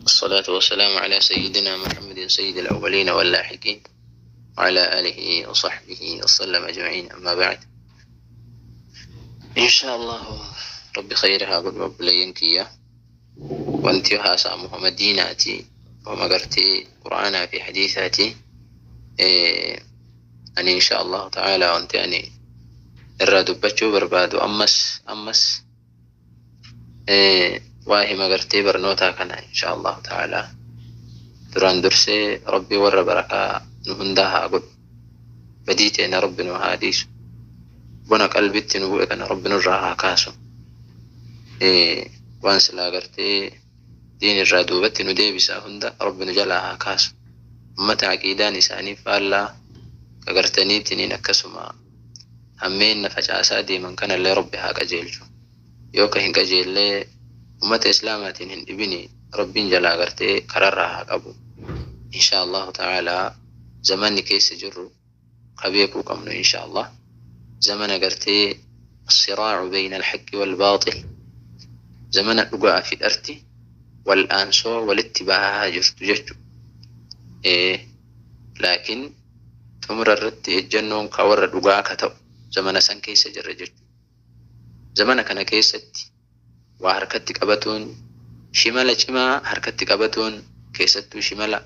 الصلاة والسلام على سيدنا محمد سيد الأولين واللاحقين وعلى آله وصحبه وسلم أجمعين، أما بعد. إن شاء الله ربي خيرها قل obboleeyyan kiyya، wanti haasa'amu homa diinaati، homa gartee qur'aanaa fi hadiisaati. Ani إن شاء الله تعالى wanti ani irraa dubbachuu barbaadu ammas waa hima gartee barnootaa kana إن شاء الله تعالى. Duraan dursee Rabbii warra barakaa nu hundaa haa godhu. Badii teena Rabbi nu haa dhiisu. Bona qalbitti nu bu'e kana Rabbi nurraa haa kaasu. Waan silaa gartee diin irraa duubatti nu deebisaa hunda Rabbi nu jalaa haa kaasu. Ummata aqiidaan isaanii faallaa kagartaniitiniin akkasuma hammeenna facaasaa deeman kanallee Rabbi haa qajeelchu. Yoo ka hin qajeellee ummata islaamaatiin hin dhibini, Rabbiin jalaa gartee kararraa haa qabu. إن شاء الله تعالى zamanni keessa jirru ka beekuu qabnu إن شاء الله zamana gartee الصراع بين الحق والباطل، zamana dhugaa fi dharti wal'aansoo walitti bahaa jirtu jechu. Laakiin xumura irratti ejjennoon ka warra dhugaa ka ta'u zamana san keessa jirra jechu. Zamana kana keessatti waa harkatti qabatuun, shimala cimaa harkatti qabatuun, keessattuu shimala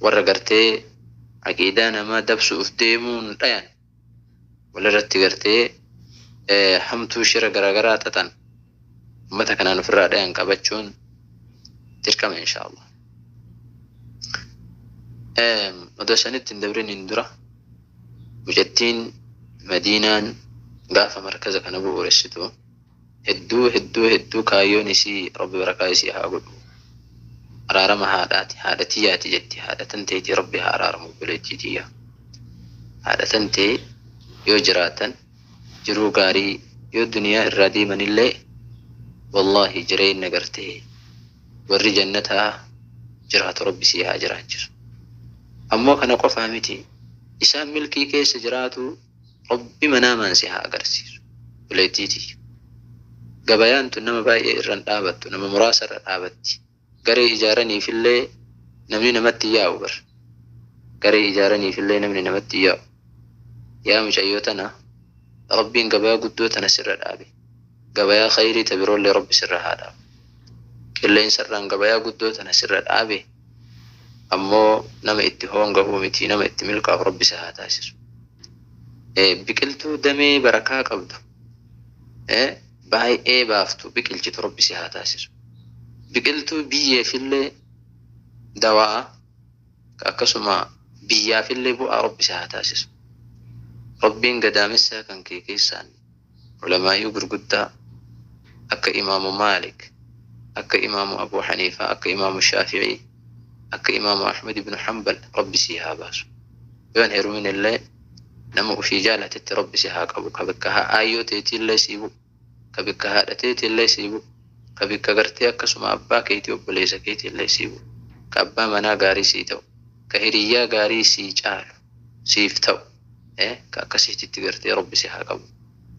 warra gartee aqiidaa namaa dabsuuf deemuun dhayan, walirratti gartee hamtuu shira garaagaraa xaxan, ummata kanaan ofirraa dhayan qabachuun dirqama إن شاء الله. Odoo sanitti hin dabriniin dura, mucattiin Madiinaan gaafa markaza kana bu'uuressitu hedduu hedduu hedduu kaayyoon isii, Rabbi barakaa isii haa godhu. Araarama haadhaati, haadha tiyyaati jetti, haadha tanteeti Rabbi haa araaramu. Obboleettii tiyya. Haadha tantee yoo jiraatan jiruu gaarii, yoo duniyaa irraa deemanillee wallaahi jireenya gartee warri jannataa jiraatu Rabbi sii haa jiraachisu. Ammoo kana qofaa miti, isaan milkii keessa jiraatu Rabbi manaamaan si haa agarsiisu. Obboleettii tiyya. Gabayaan tun nama baay'ee irra hin dhaabattu, nama muraasa irra dhaabatti. Garee ijaaraniifillee namni namatti yaa'u bar. Garee ijaaraniifillee namni namatti yaa'u. Yaa mucayyoo tana, Rabbiin gabayaa guddoo tana sirra dhaabe. Gabayaa khayrii ta biroollee Rabbi sirra haa dhaabu. Qilleensarraan gabayaa guddoo tana sirra dhaabe. Ammoo nama itti hoongahuu miti, nama itti milkaa'u Rabbi si haa taasisu. Biqiltuu damee barakaa qabdu baay'ee baaftu biqilchitu Rabbi si haa taasisu. Biqiltuu biyyeefillee dawaa, akkasuma biyyaafillee bu'aa Rabbi si haa taasisu. Rabbiin gadaamessaa kan kee keessaan ulamaa'ii gurguddaa akka Imaamu Maalik, akka Imaamu Abu Haniifaa, akka Imaamu Shaafi'ii, akka Imaamu Ahmad ibn Hanbal Rabbi sii haa baasu. Yoon heerumin illee nama ufii jaalatetti Rabbi si haa qabu. Ka bakka aayyoo teetiillee sii bu'u, ka bakka haadha teetiillee sii bu'u, ka bakka gartee akkasuma abbaa keetii obboleessa keetiillee sii bu'u, ka abbaa manaa gaarii sii ta'u, ka hiriyyaa gaarii sii caalu siif ta'u, ka akkasiititti gartee Rabbi si haa qabu.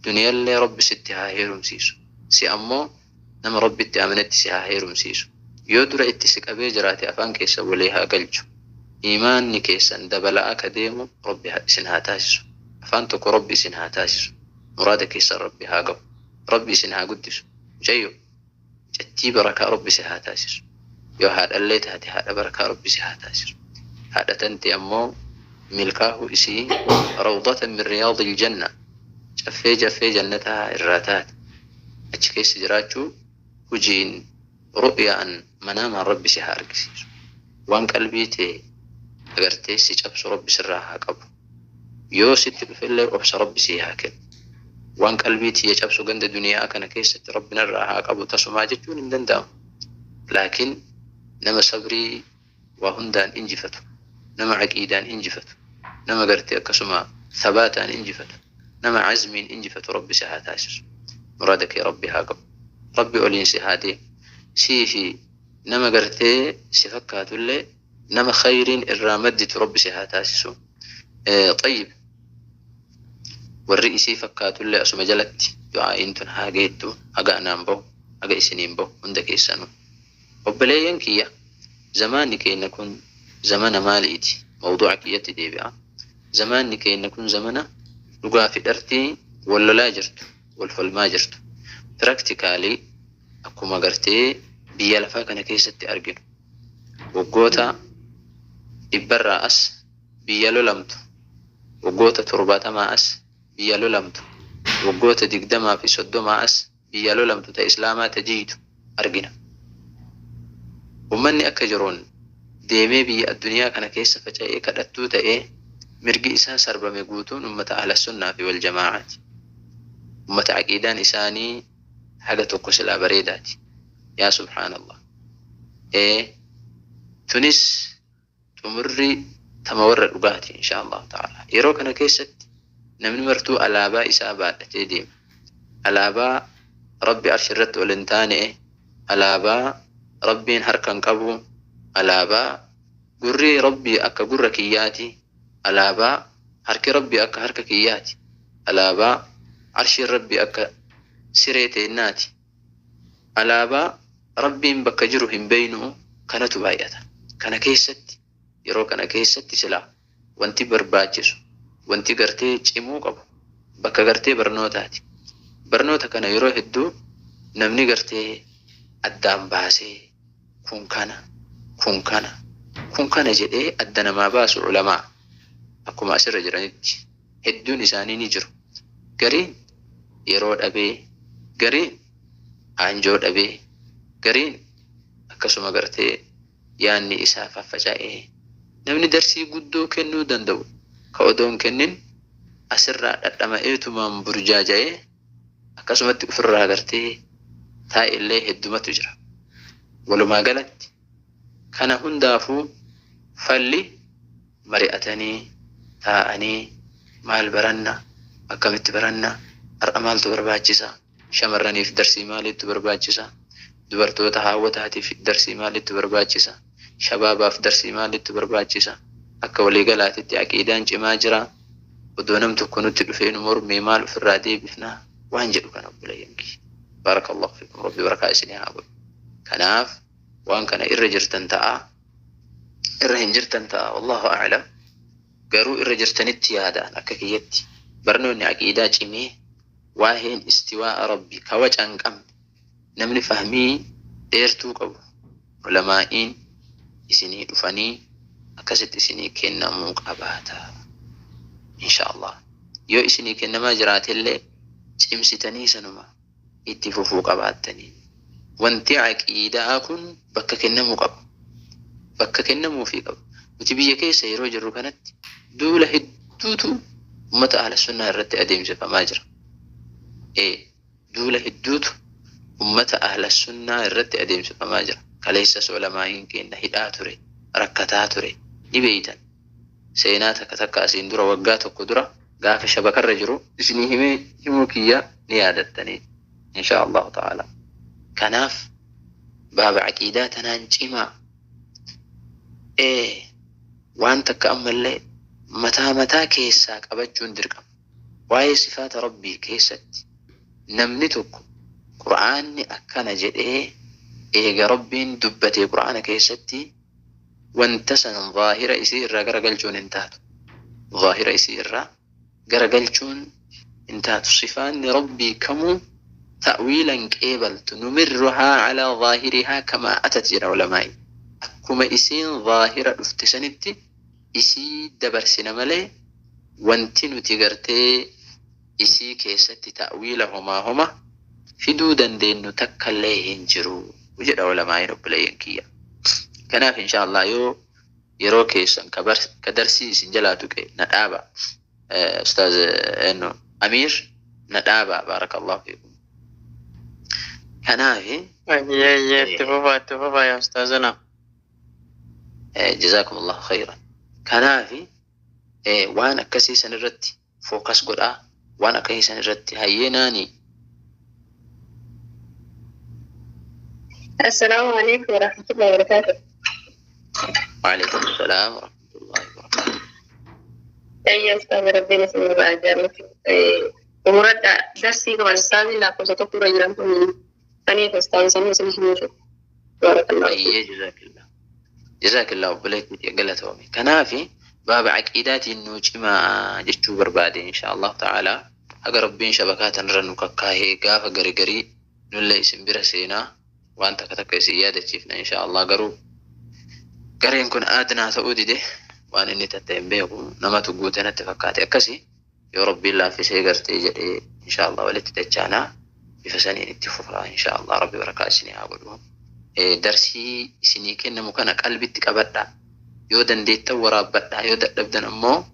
Duniyaallee Rabbi sitti haa heerumsiisu. Si ammoo nama Rabbitti amanetti si haa heerumsiisu. Yoo dura itti si qabee jiraate afaan keessa walii haa galchu. Imaanni keessan dabalaa akka deemu Rabbi isin haa taasisu. Afaan tokko Rabbi isin haa taasisu. Muraada keessan Rabbi haa ga'u. Rabbi isin haa guddisu. Mucayyoo mucattii barakaa Rabbi si haa taasisu. Yoo haadhallee taate haadha barakaa Rabbi si haa taasisu. Haadha tante ammoo milkaa'uu isii روضة من رياض الجنة, caffee caffee jannataa irraa taate achi keessa jiraachuu hojiin ru'yaan manaamaan Rabbi si haa argisiisu. Waan qalbii tee agartee si cabsu Rabbi sirraa haa qabu. Yoo sitti dhufellee obsa Rabbi sii haa kennu. Waan qalbii tiyya cabsu ganda duniyaa kana keessatti Rabbi narraa haa qabu tasumaa jechuun hin danda'amu. Laakiin nama sabrii waa hundaan injifatu, nama aqiidaan injifatu, nama gartee akkasuma sabaataan injifatu, nama azmiin injifatu Rabbi si haa taasisu. Muraada kee Rabbi haa qabu. Rabbi oliin si haa deemu. Sii fi nama gartee si fakkaatullee nama khayriin irraa madditu Rabbi si haa taasisu. طيب, warri isii fakkaatullee asuma jalatti du'aa'iin tun haa geettu, haga anaan bahu, haga isiniin bahu hunda keessanuu. Obboleeyyan kiyya, zamaanni keenya kun zamana maaliiti? Mawduuca kiyyatti deebi'a. Zamaanni keenya kun zamana dhugaa fi dhartii wal lolaa jirtu, wal falmaa jirtu. Practically akkuma gartee biyya lafaa kana keessatti arginu, waggoota 100rraa as biyya lolamtu, waggoota 70 as biyya lolamtu, waggoota 20 fi 30 as biyya lolamtu ta Islaamaa ta jiitu argina. Ummanni akka jiruun deemee biyya addunyaa kana keessa faca'ee kadhattuu ta'ee mirgi isaa sarbame guutuun ummata Ahla Sunnaa fi wal Jamaacaati. Ummata aqiidaan isaanii haga tokko silaa bareedaati. Yaa subhaanallah. Ee tunis xumurri tama warra dhugaati insha Allahu ta'ala. Yeroo kana keessatti namni martuu alaabaa isaa baadhatee deema. Alaabaa Rabbi arshi irratti ol hin taane, alaabaa Rabbiin harka hin qabu, alaabaa gurri Rabbii akka gurra kiyyaati, alaabaa harki Rabbii akka harka kiyyaati, alaabaa arshiin Rabbii akka siree teennaati, alaabaa Rabbiin bakka jiru hin beeynu kanatu baay'ata. Kana keessatti, yeroo kana keessatti silaa wanti barbaachisu, wanti gartee cimuu qabu bakka gartee barnootaati. Barnoota kana yeroo hedduu namni gartee addaan baasee kun kana, kun kana, kun kana jedhee adda namaa baasu ulamaa akkuma asirra jiranitti hedduun isaanii ni jiru. Gariin yeroo dhabee, gariin aanjoo dhabee, gariin akkasuma gartee yaanni isaa faffaca'ee namni darsii guddoo kennuu danda'u ka odoo hin kennin asirraa dhadhama'eetumaan burjaaja'ee akkasumatti ofirraa gartee taa'ellee heddumatu jira. Walumaa galatti kana hundaafuu falli mari'atanii taa'anii maal baranna, akkamitti baranna, har'a maaltu barbaachisa, shamarraniif darsii maaliitu barbaachisa, dubartoota haawwataatiif darsii maaliitu barbaachisa, shabaabaaf darsii maaliitu barbaachisa, akka waliigalaatitti aqiidaan cimaa jira, odoo nam tokko nutti dhufee nu mormee maal ofirraa deebifna waan jedhu kana obboleeyyan kiyya. Barakallahu fiikum, Rabbi barakaa isinii haa godhu. Kanaaf waan kana irra jirtan ta'a, irra hin jirtan ta'a, wallahu a'lam. Garuu irra jirtanitti yaadaan akka kiyyatti barnoonni aqiidaa cimee waa'een istiwaa'a Rabbi ka waca hin qabne namni fahmii dheertuu qabu ulamaa'iin isinii dhufanii akkasitti isinii kennamuu qabaata. Insha Allah. Yoo isinii kennamaa jiraatellee cimsitanii sanuma itti fufuu qabaattanii. Wanti aqiidaa kun bakka kennamuu qaba. Bakka kennamuufii qaba. Nuti biyya keessa yeroo jirru kanatti duula hedduutu ummata Ahla Sunnaa irratti adeemsifamaa jira. Duula hedduutu ummata Ahla Sunnaa irratti adeemsifamaa jira. Kaleessas ulamaa'iin keenya hidhaa ture, rakkataa ture, ni beeytan. Seenaa takka takka asiin dura waggaa tokko dura gaafa shabakarra jiru isinii himee himuu kiyya ni yaadattanii insha Allahu ta'ala. Kanaaf baaba aqiidaa tanaan cimaa. Waan takka ammallee mataa mataa keessaa qabachuun dirqama. Waa'ee sifaata Rabbii keessatti namni tokko Qur'aanni akkana jedhee eega Rabbiin dubbatee Qur'aana keessatti wanta san zaahira isii irraa garagalchuun hin taatu. Zaahira isii irraa garagalchuun hin taatu. Sifaanni Rabbii kamuu ta'wiilan qeebaltu, numirruhaa alaa zaahirihaa kamaa atat jedha ulamaa'i. Akkuma isiin zaahira dhufte sanitti isii dabarsina malee wanti nuti gartee isii keessatti ta'wiila homaa homa fiduu dandeenyu takkallee hin jiru jedha ulamaa'iin obboleeyyan kiyya. Kanaaf insha Allah yoo yeroo keessan ka darsii isin jalaa tuqe na dhaaba. Ustaaz Amiir na dhaaba, barakallahu fiikum. Kanaaf Itti fufaa, itti fufaa yaa ustaazana. Jazakumullahu khayran. Kanaaf waan akkasii san irratti focus godhaa, waan akkasii san irratti hayyeenaani. السلام عليكم ورحمة الله وبركاته. وعليكم السلام ورحمة الله وبركاته. أيها أستاذ ربنا سمع بأجارك. ومرد درسي كمان أستاذ لا كنت تقرأ جرام أني أستاذ سمي سمي. Barakallahu fiik. Ayyee, jazaakillah. Jazaakillah, obboleettii galatoome. Kanaafi baaba aqiidaatiin nuu cimaa jechuu barbaade, insha Allah ta'ala. Haga Rabbiin shabakaa tanarra nu kakkaahee gaafa gari garii nullee isin bira seenaa waan takka takka isin yaadachiifna, insha Allah. Garuu gareen kun aadnaa ta'uu dide, waan inni tatta hin beeku, namatu guute natti fakkaate. Akkasi yoo Rabbiin laaffisee gartee jedhee, insha Allah walitti dachaanaa, bifa saniin itti fufaa, insha Allah. Rabbi barakaa isinii haa godhu. Darsii isinii kennamu kana qalbitti qabadhaa. Yoo dandeettan waraabbadhaa, yoo dadhabdan ammoo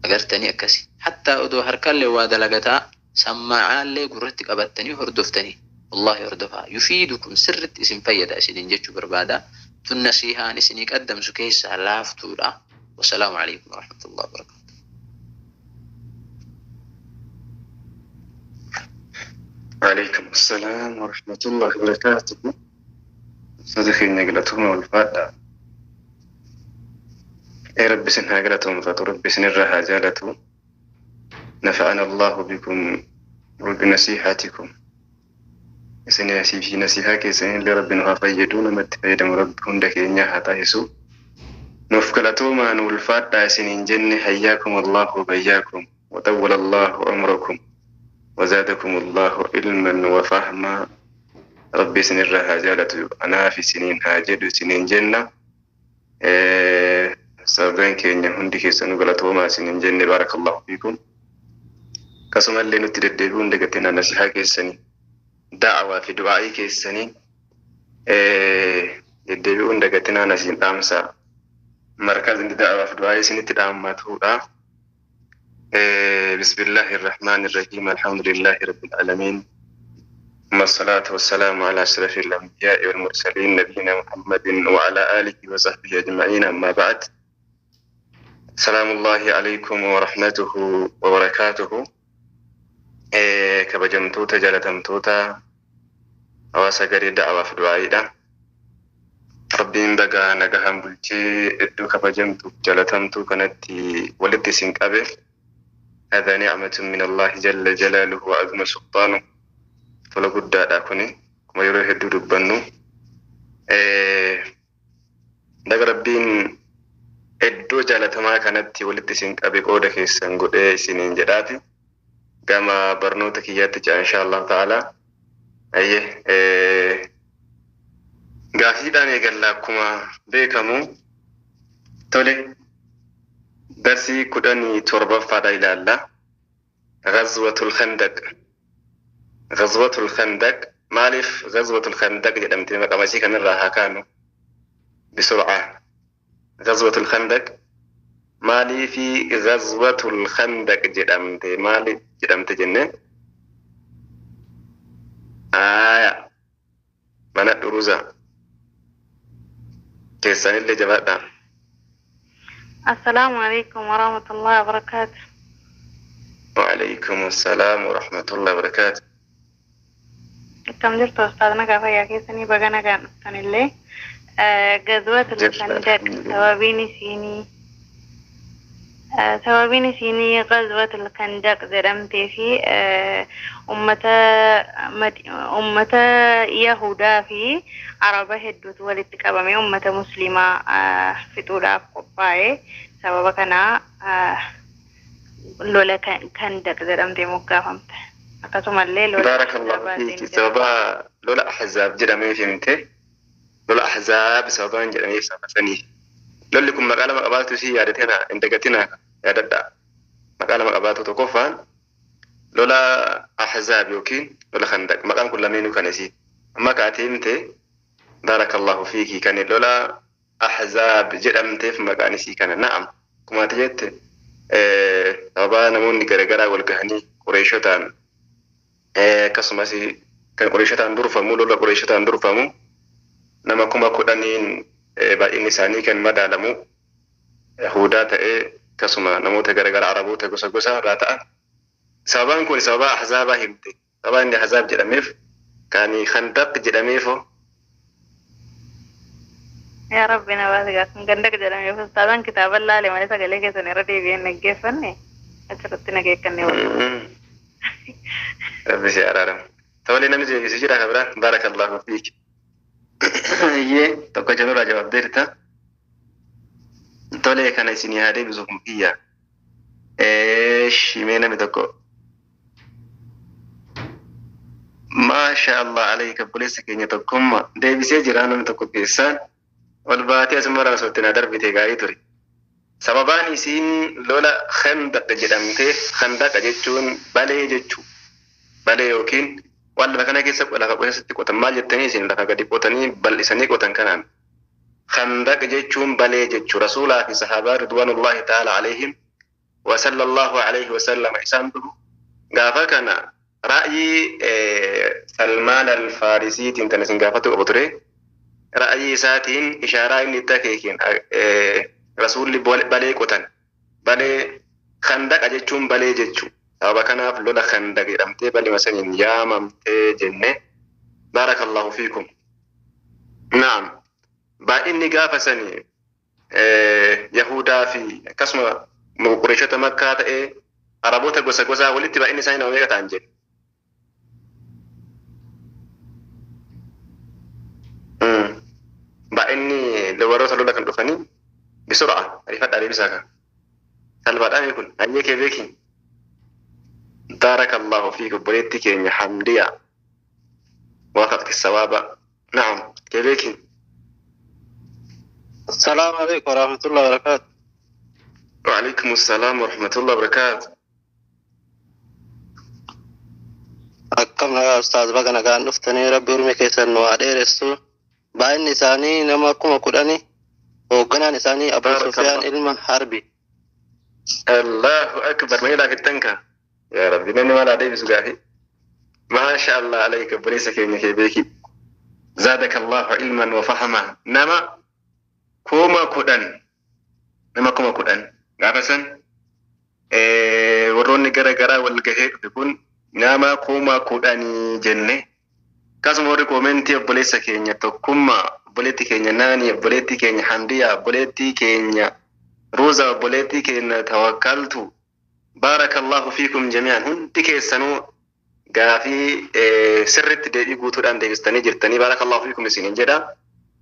agartanii akkasi. Hattaa odoo harkaallee waa dalagataa sammaa'aallee gurratti qabattanii hordoftanii. Wallahi hordofaa. Yufiidukum, sirritti isin fayyada isiniin jechuu barbaada. Tun nasiihaan isinii qaddamsu keessaa laaftuudha. Wassalaamu alaikum warahmatullahi wabarakatuh. وعليكم السلام ورحمة الله وبركاته. أستاذ keenya galatooma, ulfaadha. Ee Rabbi isin haa galatoomfatu, Rabbi isin irraa haa jaalatu. نفعنا الله بكم وبنصيحتكم. Isin asii fi nasihaa keessanii illee Rabbi nu haa fayyadu, namatti fayyadamu Rabbi hunda keenya haa taasisu. Nuuf galatoomaa, nu ulfaadhaa isiniin jenne. حياكم الله وبياكم وطول الله عمركم وزادكم الله علما وفهما. Rabbi isin irraa haa jaalatu anaaf isiniin haa jedhu isiniin jenna. Sababeen keenya hundi keessanuu galatoomaa isiniin jenne. بارك الله فيكم. Akkasumallee nutti deddeebi'uun dagatinaa, nasihaa keessanii, da'awaa fi du'aa'ii keessanii deddeebi'uun dagatinaa nasiin dhaamsa. Markazni da'awaa fi du'aa'ii isinitti dhaammatuudha. بسم الله الرحمن الرحيم، الحمد لله رب العالمين، ثم الصلاة والسلام على أشرف الأنبياء والمرسلين، نبينا محمد وعلى آله وصحبه أجمعين، أما بعد، سلام الله عليكم ورحمته وبركاته. Kabajamtoota jaalatamtoota hawaasa garee da'awaaf du'aa'iidha. Rabbiin bagaa nagahaan bulchee iddoo kabajamtuuf jaalatamtuu kanatti walitti isin qabe. هذا نعمة من الله جل جلاله وعظم سلطانه. Tola guddaadha kuni, kuma yeroo hedduu dubbannu. Daga Rabbiin iddoo jaalatamaa kanatti walitti isin qabe qooda keessan godhee isiniin jedhaati. Gama barnoota kiyyaatti ce'a, insha Allah ta'ala. Ayyee, gaafiidhaan eegalla akkuma beekamu. Tole, darsii 17ffaadha ilaalla. غزوة الخندق. غزوة الخندق, maaliif غزوة الخندق jedhamtee? Maqaa isii kanarraa haa kaanu بسرعة. غزوة الخندق maaliifi غزوة الخندق jedhamte, maali jedhamte jenneen? Aya, mana dhuruza keessanillee jabaadha. السلام عليكم ورحمة الله وبركاته. وعليكم السلام ورحمة الله وبركاته. Akkam jirtu ustaaz? Nagaa fayyaa keessanii? Baga nagaan dhuftanillee. غزوة Jirra. الخندق sababiin isiinii غزوة الخندق jedhamtee fi ummata Yahudaa fi Araba hedduutu walitti qabamee ummata Muslimaa fixuudhaaf qophaa'e. Sababa kanaa lola Khandaq jedhamtee moggaafamte. Akkasumallee lola بارك الله Ahzabaatiin فيك. jedhama. Sababa lola Ahzaab jedhameef himte. Lola Ahzaab sababaan jedhameef sababa saniif. Lolli kun maqaa lama qabaatu si yaadatina, hin dagatina, yaadadha. Maqaa lama qabaatu, tokkoffaan lola Ahzaab yookiin lola Khandaq. Maqaan kun lameenuu kan isii. Amma kaatee himte, بارك الله فيك, kan lola Ahzaab jedhamteef maqaan isii kana. Na'am. Akkuma ati jette, sababa namoonni garaagaraa wal gahanii Qureeshotaan, akkasumas kan Qureeshotaan durfamu, lola Qureeshotaan durfamu, nama 10,000n baay'inni isaanii kan madaalamu Yahudaa ta'ee, akkasuma namoota garaagaraa Araboota gosa gosa irraa ta'an. Sababaan kun sababa Ahzaabaa himte. Sababa inni Ahzaab jedhameef, kan Khandaq jedhameefoo? Yaa Rabbi na baase gaa, kan Khandaq jedhameef ustaazaan kitaaba laale malee sagalee keessan irra deebi'een dhaggeeffanne, achirratti nageekkanne wal. Rabbi si araaramu. Tole, namni deebisu jira kan biraan? بارك الله فيك. Iyyee tokko jalurraa jawaabdeerta. Tolee kana isin haa deebisu kun kiyya. Eeshi mee namni tokko. Maasha Allah alayka obboleessa keenya tokkummaa deebisee jira namni tokko keessaan ol baatee asuma raasootti na darbite gaarii ture. Sababaan isiin lola Khandaq jedhamteef, Khandaqa jechuun balee jechuu. Balee yookiin waan lafa kana keessa lafa keessatti qotan maal jettanii isin lafa gadi qotanii bal'isanii qotan kanaan. Khandaq jechuun balee jechuu. Rasuulaa fi sahaabaa ridwaanullahi ta'ala alayhim wa sallallahu alayhi wa sallam isaan duru gaafa kana ra'yii Salmaan al-Faarisiitiin kan isin gaafatu qabu ture. Ra'yii isaatiin ishaaraa inni itti akeekeen rasuulli balee qotan. Balee Khandaqa jechuun balee jechuu. Sababa kanaaf lola Khandaq jedhamtee balima saniin yaamamtee jenne. Baarakallahu fiikum. Naam. Baay'inni gaafa sanii Yahudaa fi akkasuma Qureeshota Makkaa ta'ee Araboota gosa gosaa walitti baay'inni isaanii nama meeqa ta'an jedhe. Baay'inni warroota lola kan dhufanii bisur'a ariifadhaa deebisaa kan. Salphaadhaan kun hayyee kee beeki. Baarakallahu fiik obboleetti keenya Hamdiya. Waafaqti sawaaba. Naam kee beeki. السلام عليكم ورحمة الله وبركاته. وعليكم السلام ورحمة الله وبركاته. Akkam nagaa ustaaz, baga nagaan dhuftanii, rabbi urmi keessan nu haa dheeressu. Baay'inni isaanii nama 10,000, hoogganaan isaanii Abu Sufyaan ilma Harbi. Allahu akbar, mee laafittan ka yaa rabbi namni maal haa deebisu gaafi. Maasha Allah alayka obboleessa keenya kee beeki. Zaadaka Allahu ilman wa fahama. Nama 10,000, nama 10,000 gaafa san warroonni gara garaa wal gahee dhufe kun nama 10,000 jenne. Akkasuma warri koomentii obboleessa keenya tokkummaa, obboleetti keenya Naani, obboleettii keenya Hamdiyaa, obboleettii keenya Ruuza, obboleettii keenya Tawakkaltu, baarakallahu fiikum jami'an, hundi keessanuu gaafii sirritti deebii guutuudhaan deebistanii jirtanii, baarakallahu fiikum isiniin jedha.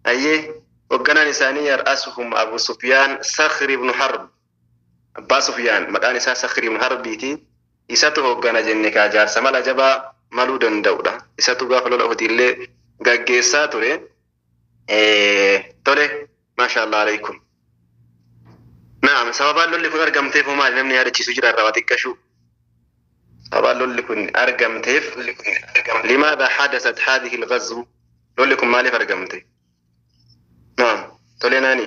Ayyee, hoogganaan isaanii yar'asuhum Abu Sufyaan Sakhri ibn Harb. Abbaa Sufyaan maqaan isaa Sakhri ibn Harbiiti. Isatu hooggana jenne kaa, jaarsa mala jabaa maluu danda'udha. Isatu gaafa lola Uhud illee gaggeessaa ture. Tole, maasha Allah alaykum. Naam, sababaan lolli kun argamteef hoo maali namni yaadachiisu jira irraa waa xiqqashuu? Sababaan lolli kun argamteef, limaadha hadasat haadhihi al-ghazw, lolli kun maaliif argamte? Naam, tole naani.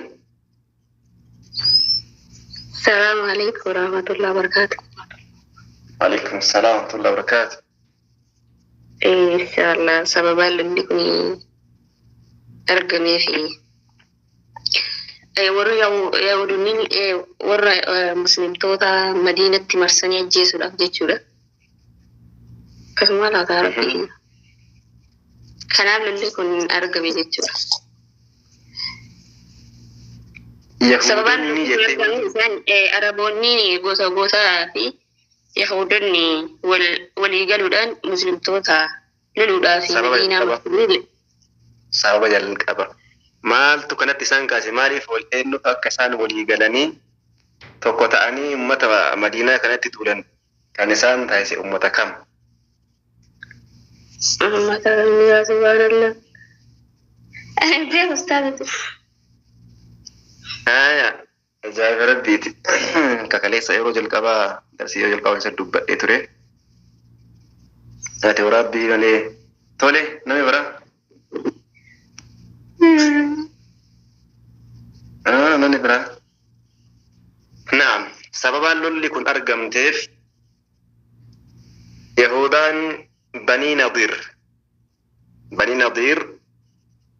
السلام عليكم ورحمة الله وبركاته. Alaikum salaam wa rahmatullahi wa barakaatu. إن شاء الله sababaan lolli kun argamee fi warra Yaahudonni warra muslimtoota Madiinatti marsanii ajjeesuudhaaf jechuudha. Akkasuma laataa rabbi. Kanaaf lolli kun argame jechuudha. Sababaan Yahudonni lolli kun jettee argame isaan Araboonni gosa gosaa fi Yahudonni walii galuudhaan muslimtoota loluudhaaf sababa Madiinaa jalqaba marsanii. Sababa jalqaba maaltu kanatti isaan kaase? Maaliif wal eenyutu akka isaan walii galanii tokko ta'anii ummata Madiinaa kanatti tuulan kan isaan taasise ummata kam? Uummata yaa subhaanallah. Beeku ustaazatu. Haya, ajaa'iba rabbiiti. Kakaleessa yeroo jalqabaa darsii yeroo jalqabaa isa dubbadhee ture. Ati waraabbii malee. Tole, namni biraa? Ah, namni biraa. Naam, sababaan lolli kun argamteef Yahudaan Banii Nadir. Banii Nadir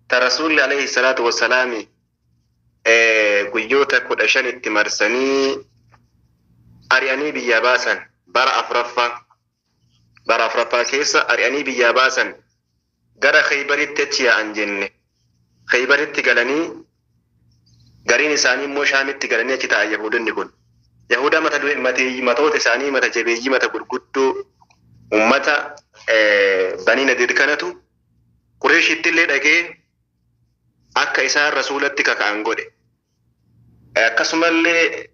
ta Rasuulli alayhi salaatu wassalaami guyyoota 15tti marsanii ari'anii biyyaa baasan, bara afuraffaa keessa ari'anii biyyaa baasan, gara Khaybaritti achi yaa'an jenne. Khaybaritti galanii, gariin isaanii immoo Shaamitti galanii achi taa'an Yahudonni kun. Yahudaa mata matoota isaanii mata jabeeyyii mata gurguddoo ummata Banii Nadir kanatu Qureeshitti illee dhaqee Akka isaan rasuulatti kaka'an godhe. Akkasumallee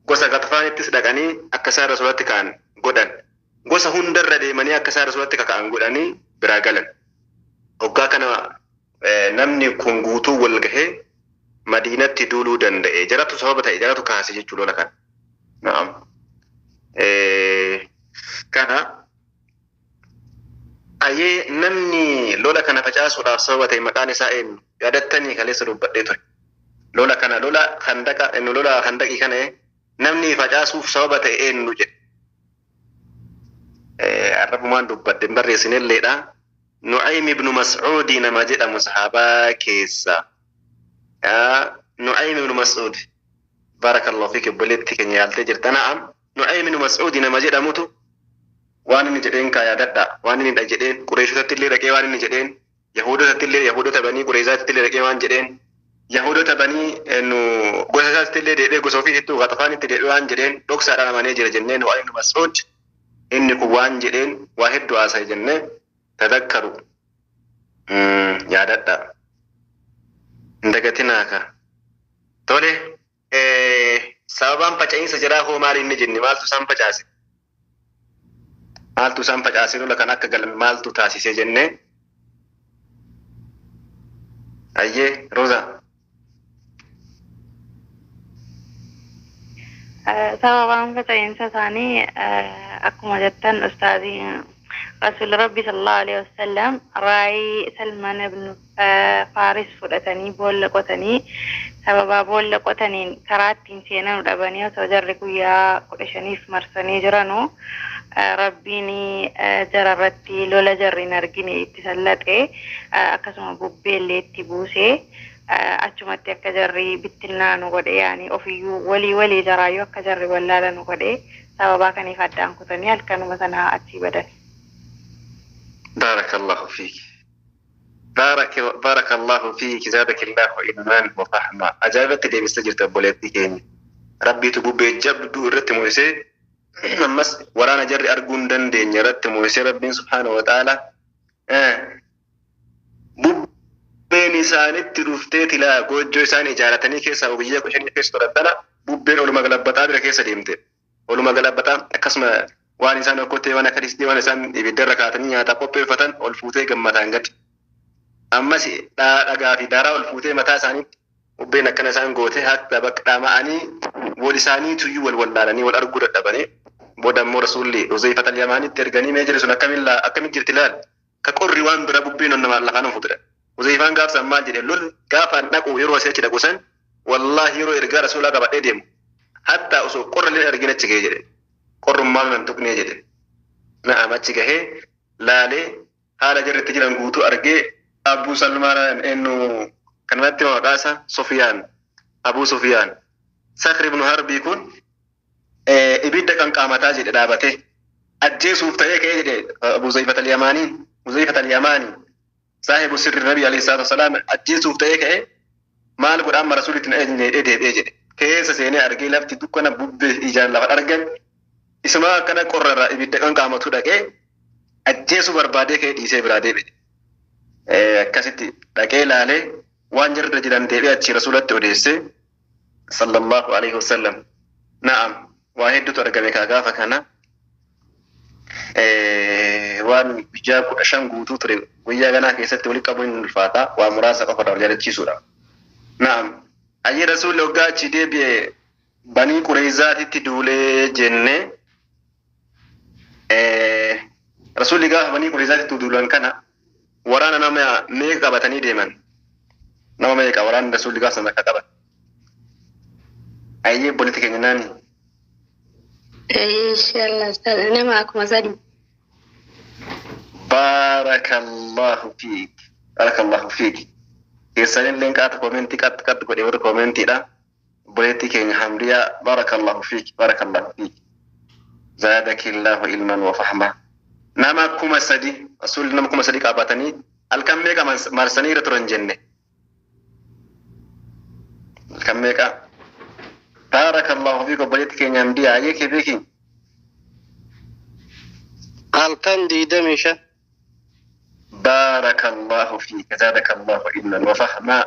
gosa Gatafaanittis dhaqanii akka isaan rasuulatti ka'an godhan. Gosa hundarra deemanii akka isaan rasuulatti kaka'an godhanii biraa galan. Hoggaa kana namni kun guutuu wal gahee Madiinatti duuluu danda'e. Jaratu sababa ta'e, jaratu kaase jechuu lola kana. Na'am. Kana ayyee namni lola kana facaasuudhaaf sababa ta'e maqaan isaa eenyu? Yaadattanii kaleessa dubbadhee ture. Lola kana lola handaqa lola handaqii kana namni facaasuuf sababa ta'e eenyu jedhe. Arrabumaan dubbadhe hin barreessinelleedha. Nu'aym ibnu Mas'uudi nama jedhamu sahaabaa keessa. Nu'aym ibnu Mas'uud. Barakallahu fiik, obboleetti keenya yaaltee jirta. Na'am. Nu'aym ibnu Mas'uudi nama jedhamutu waan inni jedheen kaa yaadadha. Waan inni jedheen Qureeshotatti illee dhaqee waan inni jedheen, Yahudotatti illee, Yahudota banii Qureeshaatti illee dhaqee waan jedheen, Yahudota banii nu gosa isaatti illee deebi'ee gosa ofiitti Gatafaanitti deebi'ee waan jedheen dhoksaadhaan amanee jira jennee. Nu'aym ibnu Mas'uud inni kun waan jedheen waa hedduu haasa'e jennee tadakkaru, yaadadha. Hin dagatinaa ka. Tole, sababaan faca'iinsa jiraa hoo maali inni jenne? Maaltu isaan facaase? Maaltu isaan facaase? Lola kan akka galan maaltu taasise jennee? Ayyee, Roza. Sababaan faca'iinsa isaanii akkuma jettan ustaazii, Rasuulli Rabbi sallallahu alaihi wasallam raayii Salmaan ibn Faaris fudhatanii boolla qotanii, sababaa boolla qotaniin karaa ittiin seenanu dhabanii osoo jarri guyyaa 15f marsanii jiranu, Rabbiin jara irratti lola jarri hin argine itti sallaxe, akkasuma bubbeellee itti buusee achumatti akka jarri bittinnaanu godhe, yaani ofiyyuu walii walii jaraayyuu akka jarri wallaalanu godhe. Sababaa kaniif addaan kutanii halkanuma sana achii badan. Barakallahu fiik. Barakallahu fiik. Zaadakallahu ilman wa fahma. Ajaa'ibatti deebistee jirta, obboleettii keenya. Rabbiitu bubbee jabduu irratti mul'isee, ammas waraana jarri arguu hin dandeenye irratti mul'isee Rabbiin subhaanahu wa ta'ala bubbeen isaanitti dhuftee tilaa goojjoo isaan ijaaratanii keessaa guyyaa 15 keessa turan tana bubbeen oluma galabbataa bira keessa deemte. Oluma galabbataa akkasuma waan isaan okkotee, waan akka distii, waan isaan ibiddarra kaatanii nyaataaf qopheeffatan ol fuutee gammataan gadi. Ammas dhagaa fi daaraa ol fuutee mataa isaaniitti bubbeen akkana isaan goote, hatta bakka dhama'anii wal isaanii tuyyuu wal wallaalanii wal arguu dadhabanii. Booda immoo rasuulli Huzeyfat al-Yamaanitti erganii, mee jedhe sun akkamiin jirti laal, ka qorri waan bira bubbeen onnama lafaan fuutedha. Huzeyfaan gaafsan maal jedhe? Lol gaafaan dhaqu, yeroo asii achi dhaqu san, wallaahi yeroo ergaa rasuulaa qabadhee deemu hatta osoo qorra illee argin achi gahee jedhe. Qorrummaan nan tuqnee jedhe. Na'am, achi gahee laalee haala jarri itti jiran guutuu argee, Abuu Salmaan eenyu kanatti maqaa isaa Sufiyaan, Abuu Sufiyaan Sakri ibnu Harbii kun ibidda qanqaamataa jedhe dhaabatee ajjeesuuf ta'ee ka'ee jedhe. Abuu Zayfat al-Yamaanii, Huzeyfat al-Yamaanii saahibu sirri Nabi alayhi salaatu wasalaam ajjeesuuf ta'ee ka'ee, maal godhaan rasuulitti na ejne deebi'ee jedhe. Keessa seenee argee lafti dukkana, bubbee ijaan lafa argan, isuma akkana qorrarraa ibidda qanqaamatu dhaqee ajjeesuu barbaadee ka'ee dhiisee biraa deebi'e. Akkasitti dhaqee ilaalee waan jarri jiran deebi'ee achi rasuulatti odeessee sallallahu alaihi wasallam. Na'am, waa hedduutu argame kaa gaafa kana. Waan guyyaa 15 guutuu ture guyyaa ganaa keessatti walitti qabuun hin ulfaata, waa muraasa qofa irraa yaadachiisuudha. Na'am. Ayyee, rasuulli hoggaa achi deebi'e banii Qureeyzaatitti duulee jennee. Rasuulli gaafa banii Qureeyzaatitti duulan kana waraana nama meeqa qabatanii deeman? Nama meeqa waraanni rasuulli gaafa sana akka qaban? Ayyee, obboleetti keenya naani. Inshallah nama 3000. Barakallahu fiik. Barakallahu fiik. Keessanillee qaata koomentii qaxx qaxx godhe warri koomentiidha. Obboleettii keenya Hamdiyaa, barakallahu fiik. Barakallahu fiik. Zaadakillahu ilman wa fahma. Nama 3000, rasuulli nama 3000 qabatanii halkan meeqa marsanii irra turan jenne? Halkan meeqa? Barakallahu fiik, obboleettii keenya Hamdiyaa, ayyee kee beeki. Halkan 25. Barakallahu fiik. Zaadakallahu ilman wa fahma.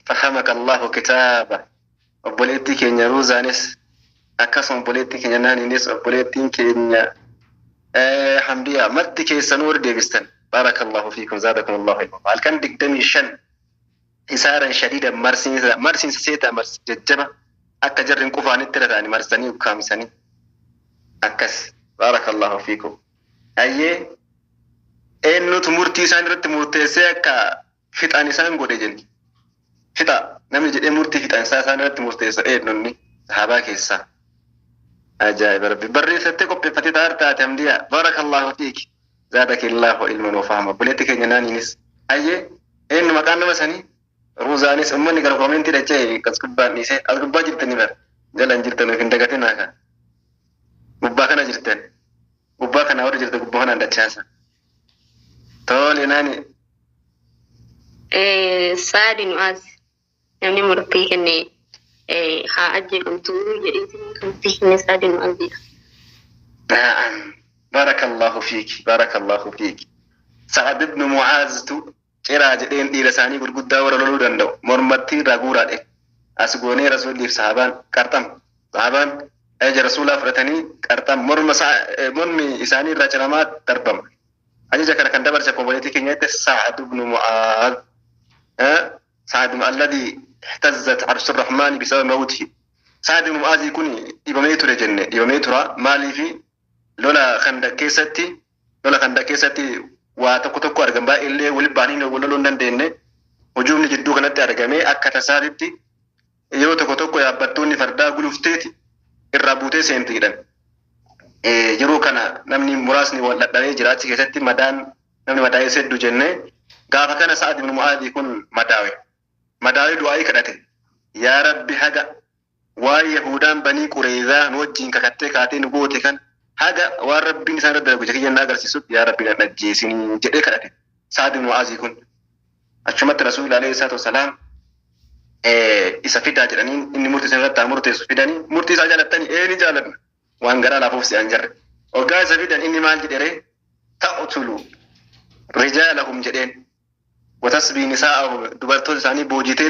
Fahamaka Allahu kitaaba. Obboleettii keenya Ruuzaanis akkasuma obboleettii keenya Naaniinis obboleettiin keenya Hamdiyaa marti keessanuu warri deebistan. Baarakallahu fiikum zaadakum Allahu ilma. Halkan 25 isaaran shadiida marsiinsa marsiinsa seetaa marsi jajjaba akka jarri hin qufaanitti irra ta'anii marsanii ukkaamsanii akkas. Baarakallahu fiikum. Hayyee, eenyutu murtii isaan irratti murteessee akka fixan isaan godhe jenni? Fixa namni jedhee murtii fixansaa isaan irratti murteessa eenyunni sahaabaa keessaa? Ajaa'iba rabbi barreessattee qopheeffatee taar taate Hamdiyaa. Baarakallahu fiiki. Zaadakillaahu ilman wa fahma. Obboleetti keenya Naaniinis. Hayyee, eenyu maqaan nama sanii? Ruuzaanis uummanni gara koomentii dachee as gubbaan dhiisee as gubbaa jirtanii bara. Jala hin jirtan of hin dagatinaa kan. Gubbaa kana jirtan. Gubbaa kana warri jirtan gubbaa kanaan dachaasa. Tole Naani. Saadi Mu'aaz namni murtii kenne haa ajjeefamtu jedheetiin kan murtii kenne Saadi Mu'aazidha. Na'am. Barakallahu fiiki. Barakallahu fiiki. Sa'ad ibn Mu'aaztu ciraa jedheen dhiira isaanii gurguddaa warra loluu danda'u mormattii irraa guuraadhe. As goonee rasuulliif sahabaan qarxam. Sahabaan ajaja rasuulaa fudhatanii qarxam morma mormi isaanii irraa ciramaa darbama. Ajaja kana kan dabarse obboleettii keenyatti Sa'ad ibn Mu'aaz. Sa'ad alladhi ihtazzat arshu rahmaani bisabab mawtihi. Sa'ad ibn Mu'aazii kun dhibamee ture jenne, dhibamee tura. Maaliifi? Lola Khandaq keessatti waa tokko tokko argan baay'eellee walitti ba'anii wal loluu hin dandeenye. Hujuumni jidduu kanatti argamee akka tasaatitti yeroo tokko tokko yaabbattoonni fardaa gulufteeti irraa buutee seenti jedhan. Yeroo kana namni muraasni wal dhadhabee jira achi keessatti madaan namni madaa'ee hedduu jenne. Gaafa kana Sa'ad ibn Mu'aadii kun madaawe. Madaawee du'aa'ii kadhate. Yaa Rabbi, haga waan Yahudaan Banii Qureezaa nu wajjin kakattee kaatee nu goote kan haga waan Rabbiin isaan irra dalagu kiyya na agarsiisutti yaa Rabbi na ajjeesinii jedhee kadhate. Sa'ad ibn Mu'aazii kun. Achumatti Rasuulli alayhi salaatu wasalaam isa fidaa jedhanii inni murtii isa irratti haa murteessu fidanii murtii isaa jaalattanii ee ni jaalanna waan garaa laafuuf si'an jarre. Hoggaa isa fidan inni maal jedhere? Taqtulu rijaalahum jedheen. Watasbii nisaa'ahum, dubartoota isaanii boojitee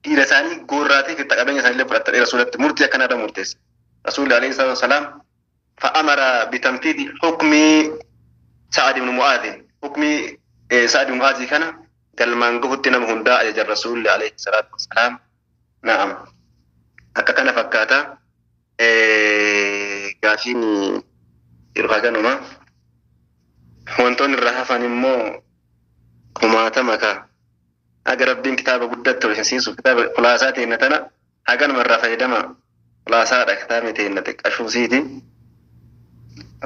dhiira isaanii goorraatee fi qabeenya isaanii illee fudhattanii rasuulatti murtii akkanarra murteesse. Rasuulli alayhi salaatu wasalaam fa'amara bitanfiidi hukmii Sa'ad ibn Mu'aadhin, hukmii Sa'ad ibn Mu'aadhi kana galmaan gahutti nama hundaa ajajan rasuulli alayhi salaatu wasalaam. Na'am. Akka kana fakkaata. Gaafiin yeroo haganuma. Wantoonni irraa hafan immoo kumaatama kaa. Haga Rabbiin kitaaba guddatti ol isin kitaaba khulaasaa teenna tana haganuma irraa fayyadama. Khulaasaadha kitaabni teenna xiqqashuu siiti.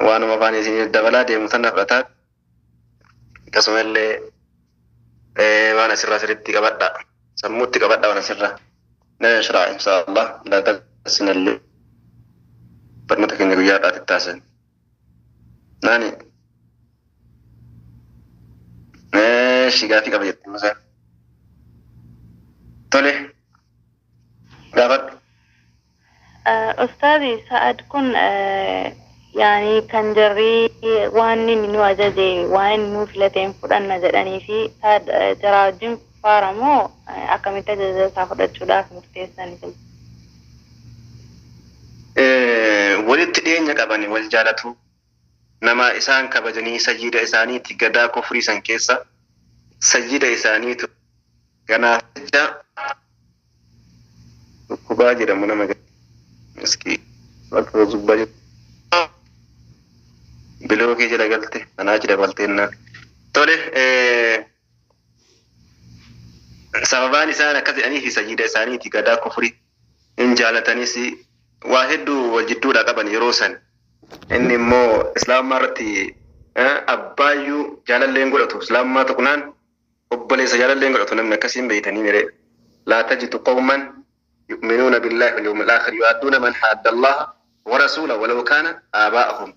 Waanuma afaan isin dabalaa deemu tana fudhataa. Akkasumallee waan asirraa sirriitti qabadha. Sammuutti qabadha waan asirraa. Na yashraa insha Allah. La tasinallee barnoota keenya guyyaa har'aatti taasan. Naani. Meeshi gaafii qaba jettee Musaa. Tole. Gaafadhu. Ustaazi, Sa'ad kun yaani kan jarri waan inni nu ajaje waan inni nu filateen fudhanna jedhanii fi Sa'ad jaraa wajjin faara moo akkamitti ajaja isaa fudhachuudhaaf murteessan? Walitti dhiyeenya qabani, wal jaalatu. Nama isaan kabajanii sayyida isaaniiti gadaa kufrii san keessa sayyida isaaniitu. Kanaaf jecha dhukkubaa jedhamu nama miskii bakka gubbaa jiru. Bilookii jala galte kanaa achi dabalteennaan. Tole, sababaan isaan akkas jedhanii fi sayyida isaaniiti gadaa kufrii hin jaalatanis waa hedduu wal jidduudha qaban yeroo san. Inni immoo islaamummaa irratti abbaayyuu jaalallee hin godhatu. Islaamummaa tuqnaan obboleessa jaalallee hin godhatu namni akkasiin beeytanii miree. Laa tajidu qawman yu'minuuna billaahi wal yawmil aakhir yu'adduuna man haadda Allaha wa rasuula walaw kaana aabaa'ahum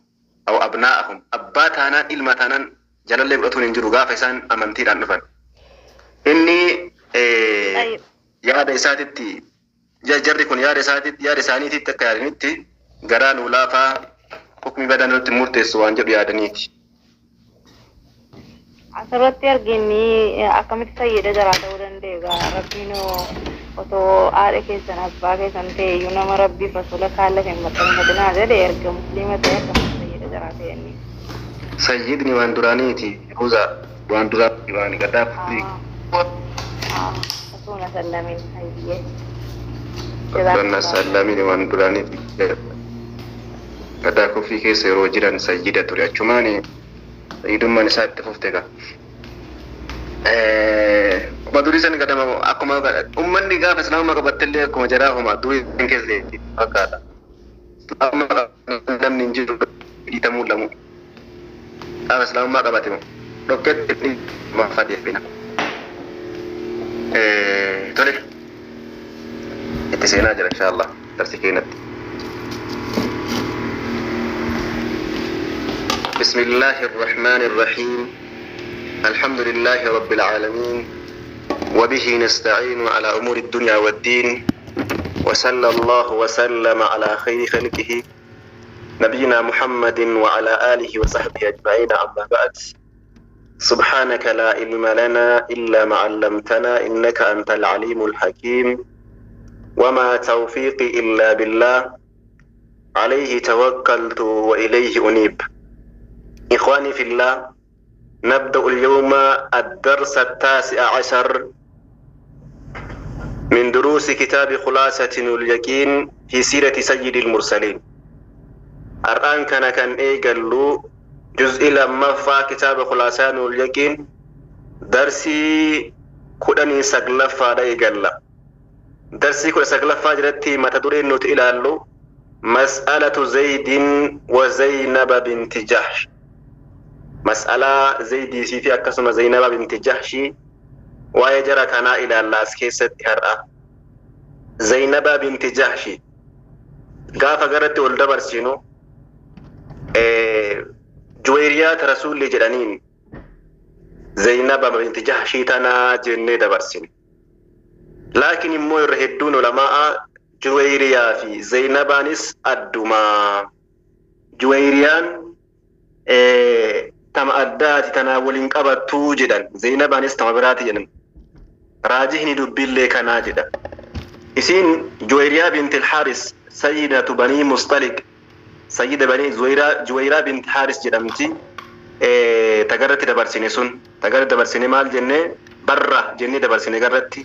aw abnaa'ahum. Abbaa taanaan ilma taanaan jaalallee godhatuun hin jiru gaafa isaan amantiidhaan dhufan. Inni yaada isaatitti jarri kun yaada isaatitti yaada isaaniititti akka yaadanitti garaa nuu laafaa hukmi badaa nutti murteessu waan jedhu yaadaniiti. Asirratti arginni akkamitti sayyida jaraa ta'uu danda'e egaa Rabbiin Otoo haadha keessan abbaa keessan ta'e iyyuu nama rabbii rasuula kaallate hin maxxanfatinaa jedhe erga musliima ta'e akkamitti sayyida jaraa ta'e inni. Sayyidni waan duraaniiti. Ruuza waan duraanii waan gadaa Osoo na sallamin hayyee. Osoo sallamin waan duraaniiti. Gadaa kufrii keessa yeroo jiran sayyida ture. Achumaan sayyidummaan isaa itti fufte gaa. Akkuma durii san gadama akkuma uummanni gaafa islaamummaa qabattellee akkuma jaraa homa durii san keessa fakkaata. Islaamummaa namni hin jiru dhiitamuu lamu. Gaafa islaamummaa qabate dhokkeetti maafaa deebina. Tole itti seenaa jira inshaallah darsii keenyatti. بسم الله الرحمن الرحيم الحمد لله رب العالمين وبه نستعين على أمور الدنيا والدين وصلى الله وسلم على خير خلقه نبينا محمد وعلى آله وصحبه أجمعين أما بعد سبحانك لا علم لنا إلا ما علمتنا إنك أنت العليم الحكيم وما توفيقي إلا بالله عليه توكلت وإليه أنيب. إخواني في الله، نبدأ اليوم الدرس 19 من دروس كتاب خلاصة اليقين في سيرة سيد المرسلين. الآن كان إيقلو جزء لما فا كتاب خلاصة اليقين درسي كدني سقلفا دا إيقلا درسي كدني سقلفا جرتي ما تدري نوت إلالو مسألة زيد وزينب بنت جحش. مسألة زيدي سيفي أكسم زينب بنت جحش ويجرى كان إلى الله كيست هرأ زينب بنت جحش قافة قرأت والدبر سينو جويريات رسول جرانين زينب بنت جحش تنا جنة دبر سينو، لكن مو يرهدون علماء جويريا في زينبانس الدما جويريان tama addaati tanaa waliin qabattuu jedhan Zeenabaanis tama biraati jedhan raajihni dubbillee kanaa jedha. Isiin Juwayriyaa binti Haaris sayyidatu banii Mustaliq sayyida banii Juwayriyaa binti Haaris jedhamti. Tagarratti dabarsine sun tagarratti dabarsine maal jennee barra jennee dabarsine garratti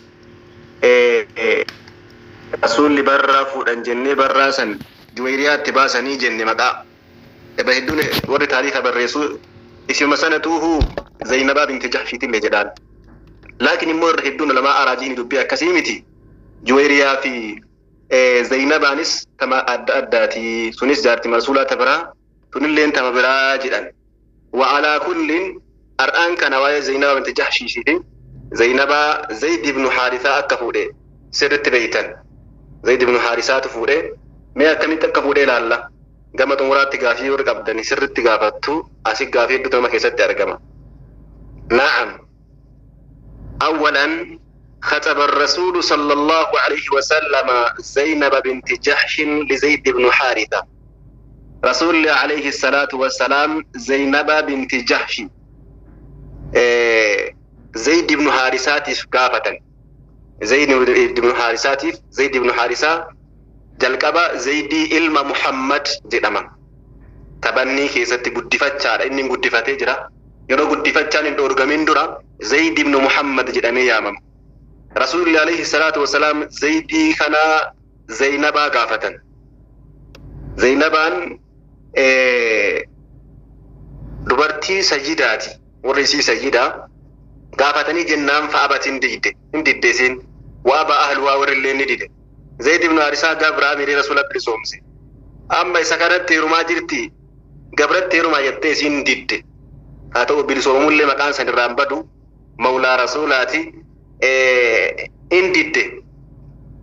rasuulli barraa fuudhan jennee barraa san Juwayriyaatti baasanii jenne maqaa. Eba hedduun warri taariika barreessu isuma sanatuuhu Zaynabaa binti Jahshiitillee jedhaan. Laakiin immoo irra hedduun lamaa araajiin dubbii akkasii miti. Juwayriyaa fi Zaynabaanis tama adda addaati. Sunis jaarti rasuulaa ta biraa tunilleen tama biraa jedhan. Wa'alaa kullin har'aan kana waa'ee Zaynabaa binti Jahshiitii Zaynabaa Zayd ibnu Haarisaa akka fuudhe sirriitti beeytan. Zayd ibnu Haarisaatu fuudhe mee akkamitti akka fuudhe ilaalla. Gama xumuraatti gaafii warra qabdanii sirriitti gaafattu asii gaafii hedduutu nama keessatti argama. Na'am. Awwalan خطب الرسول صلى الله عليه وسلم زينب بنت جحش لزيد بن حارثة. رسول عليه الصلاة والسلام زينب بنت جحش زيد بن حارثة قافة. زيد بن حارثة زيد بن حارثة jalqaba Zaydii ilma Muhammad jedhama. Taphannii keessatti guddifachaadha. Inni guddifatee jira. Yeroo guddifachaan hin dhoorgamin dura Zayd ibn Muhammad jedhamee yaamama. Rasuulli alayhi salaatu wasalaam Zaydii kana Zaynabaa gaafatan. Zaynabaan dubartii sayyidaati. Warri isii sayyidaa gaafatanii jennaan fa'abatiin didde. Hin didde isiin. Waa ba'a ahluwaa warri illee ni dide. Zayd ibn Haarisaa gabraa miree rasuula bilisoomse. Amma isa kanatti heerumaa jirti. Gabratti heerumaa jettee isiin didde. Haa ta'u bilisoomullee maqaan san irraan badu mawlaa rasuulaati hin didde.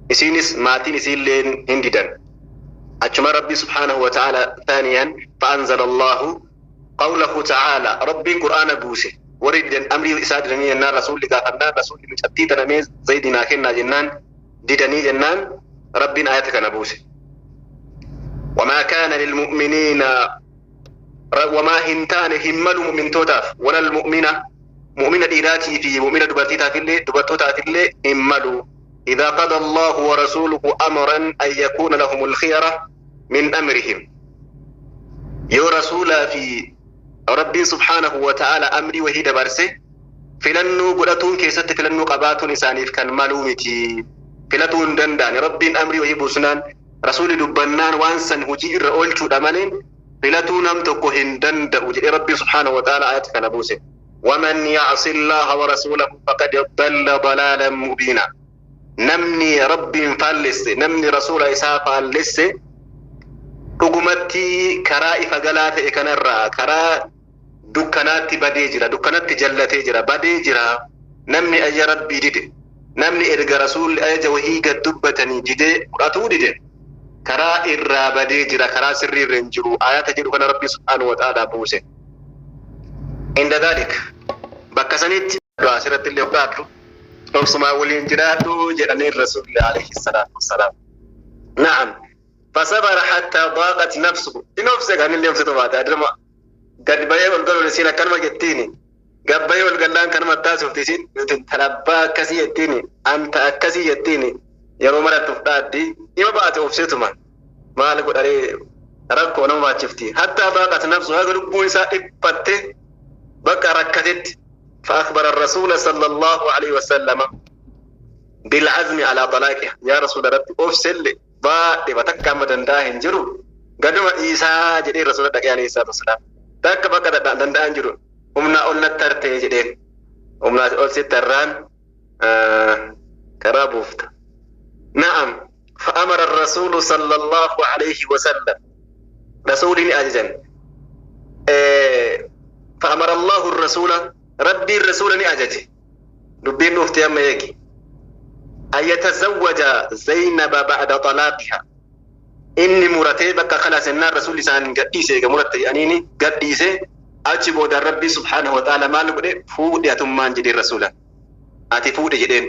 Isiinis maatiin isiillee hin didan. Achuma Rabbi subhaanahu wa ta'ala thaniyan fa'anzala Allahu qawlahu ta'ala Rabbiin Qur'aana buuse. Warri didan amrii isaa didanii jennaan rasuulli gaafannaan rasuulli mucattii tana mee Zaydinaa kennaa jennaan didanii jennaan ربنا آياتك نبوسي. وما كان للمؤمنين وما هنتان همل مؤمن توتاف ولا المؤمنة مؤمنة إيراتي في مؤمنة دبرتي تافلي دبرتو تافلي هملوا إذا قضى الله ورسوله أمرا أن يكون لهم الخيرة من أمرهم. يو رسول في ربي سبحانه وتعالى أمري وهي دبرسه filannuu godhatuun keessatti filannuu qabaatuun isaaniif kan maluu miti. Filatuu hin danda'an. Rabbiin amrii wahii buusnaan rasuulli dubbannaan waan san hojii irra oolchuudha malee filatuu nam tokko hin danda'u jedhee Rabbi subhaanahu wa ta'ala ayata kana buuse. ومن يعص الله ورسوله فقد ضل ضلالا مبينا. Namni Rabbiin faallesse, namni rasuula isaa faallesse dhugumatti karaa ifa galaa ta'e kanarraa karaa dukkanaatti badee jira, dukkanatti jallatee jira, badee jira. Namni ajaja Rabbii dide, namni erga rasuulli ajaja wahii gad dubbatanii didee fudhatuu dide, karaa irraa badee jira, karaa sirrii irra hin jiru. Ayata jedhu kana Rabbi subhaanahu wa ta'ala buuse. Inda dhalik bakka sanitti asirratti illee fudhadhu obsumaa waliin jiraadhu jedhanii rasuulli alayhi salaatu wassalaam. Na'am. فصبر حتى ضاقت نفسه. إن أفسك عن اللي أفسده بعد أدرما gad bahee ol galuun isiin akkanuma jettiini. Gad bahee ol gallaan kanuma taasifti isiin talabbaa akkasii jettiini. Anta akkasii jettiini. Yeroo maratti of dhaaddi dhima baate obseetuma. Maal godharee rakkoo nama baachifti. Hattaa baaqat nafsu haga lubbuun isaa dhiphatte bakka rakkatetti. فأخبر الرسول صلى الله عليه وسلم بالعزم على طلاقها. يا رسول ربي أفسل baadhe batakka amma danda'a hin jiru. Gaduma dhiisaa jedhee rasuula dhaqee alayhi salaatu wasalaam. Takka bakka danda'an jiru humnaa ol natti tartee jedheen, humnaa ol sitti tarraan karaa buufta. Na'am. فأمر الرسول صلى الله عليه وسلم رسول أججن فأمر الله الرسول ربي الرسول أجج دبين نفتي أما يجي أن يتزوج زينب بعد طلاقها. Inni muratee bakka kalaas ennaan rasuulli isaan gadhiise eega muratte jedhaniini gadhiise. Achi booda Rabbi subhaanahu wa ta'ala maal godhe? Fuudhe atummaan jedheen rasuula, ati fuudhe jedheen.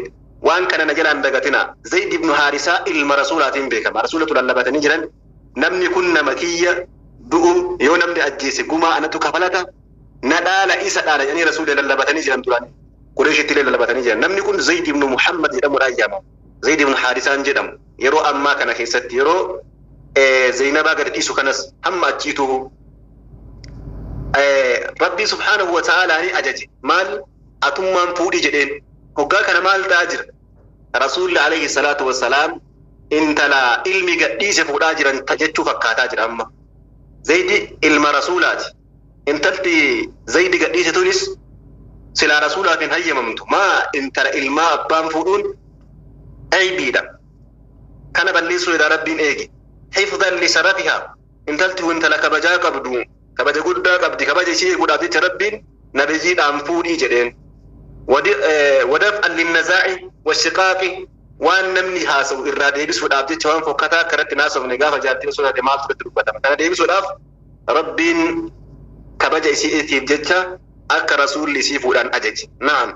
Waan kana na jalaan dagatina. Zayd ibnu Haarisaa ilma rasuulaatiin beekama. Rasuulatu lallabatanii jiran, namni kun nama kiyya du'u yoo namni ajjeese gumaa anatu kafalata, na dhaala, isa dhaala jedhanii rasuula lallabatanii jiran. Duraan Qureeshitti illee lallabatanii jiran. Namni kun Zayd ibnu Muhammad jedhamuudhaan yaamama. Zayd ibnu Haarisaan jedhamu yeroo ammaa kana keessatti yeroo Zainabaa gadi dhiisu kanas hamma achiitu Rabbii subhaanahu wa ta'aalaa ni ajaje. Maal? Atummaan fuudhi jedheen. Hoggaa kana maal ta'aa jira? Rasuulli alayhi salaatu wassalaam intala ilmi gadhiise fuudhaa jiran jechuu fakkaataa jira amma. Zaydi ilma rasuulaati. Intalti Zaydi gadhiise tunis silaa rasuulaaf hin hayyamamtu. Maa intala ilmaa abbaan fuudhuun aybiidha. Kana balleessuu jedha Rabbiin eegi. Hifdan lisarafiha, intalti intala kabajaa qabdu, kabaja guddaa qabdi. Kabaja ishee eeguudhaaf jecha Rabbiin nabiyyiidhaan fuudhii jedheen. Wadaf'an linnazaa'i washiqaaqi, waan namni haasa'u irraa deebisuudhaaf jecha, waan fokkataa akka irratti haasofne gaafa jaartiin osoo taate maaltu irratti dubbatama, kana deebisuudhaaf Rabbiin kabaja isiitiif jecha akka rasuulli isii fuudhaan ajaje. Na'am.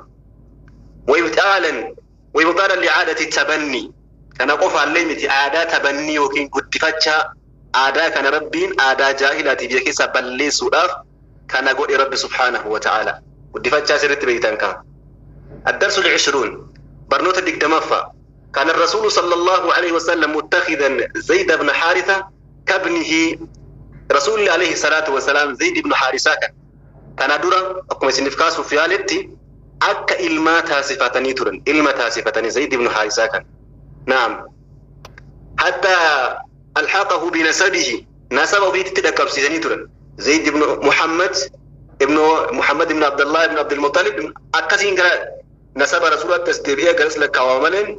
وإبطالا لعادة التبني, kana qofaallee miti, aadaa tabannii yookiin guddifachaa, aadaa kana Rabbiin aadaa jaahilaati biyya keessaa balleessuudhaaf kana godhe Rabbi subhaanahu wa ta'ala. Guddifachaa sirriitti beektan kaa. الدرس العشرون برنوت الدقدمفة. كان الرسول صلى الله عليه وسلم متخذا زيد بن حارثة كابنه. رسول عليه الصلاة والسلام زيد بن حارثة كان درا أقوم سنفكاس في آلتي akka ilmaa taasifatanii turan, ilma taasifatanii Zayd ibn Haarisaa kan. Naam. حتى ألحقه بنسبه, nasaba ofiitti dhaqqabsiisanii turan. Zayd ibn Muhammad ibn Muhammad ibn Abdullah ibn Abdul Muttalib akkasiin gara nasaba rasuulaatti as deebi'ee garas lakkaawama malee